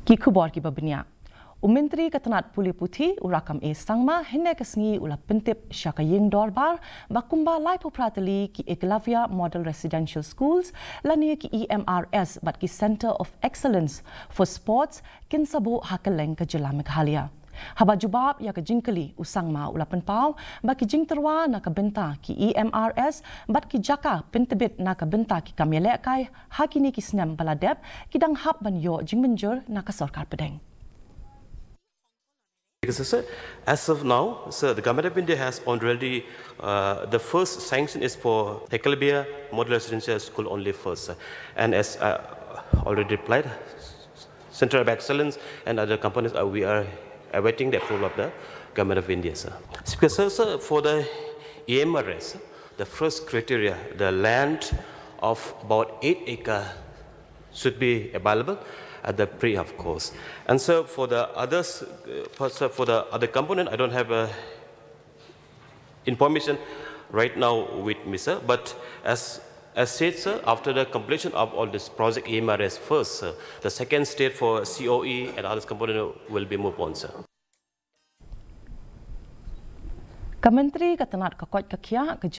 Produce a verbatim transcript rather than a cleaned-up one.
Ki khubor kiba bniah. U Myntri ka tnat pule puthi, u Rakkam A Sangma, hynne ka sngi u la pyntip sha ka ïing dorbar ba kumba laiphew phra tylli ki Eklavya Model Residential Schools lane ki E M R S bad ki Centre of Excellence for Sports kin sa buh ha kylleng ka jylla Meghalaya. Haba jubab ïa ka jingkylli, u Sangma u la pynpaw ba ki jingtyrwa na ka bynta ki E M R S bad ki jaka pyntbit na ka bynta ki kam ïalehkai ha kine ki snem ba la dep ki dang hap ban ïoh jingmynjur na ka sorkar pdeng. Because, sir, as of now, sir, the Government of India has already, uh, the first sanction is for Eklavya Model Residential School only first, sir. And as, uh, already replied, Center of Excellence and other components, uh, we are awaiting the approval of the Government of India, sir. Because, sir, sir, for the E M R S, the first criteria, the land of about eight acre should be available at the pre of course. And so for the others, uh, for, so for the other component, I don't have a information right now with me, sir. But as as said, sir, after the completion of all this project E M R S first, sir, the second stage for C O E and others component will be moved on, sir. Ka Myntri ka tnat ka koit ka khiah, ka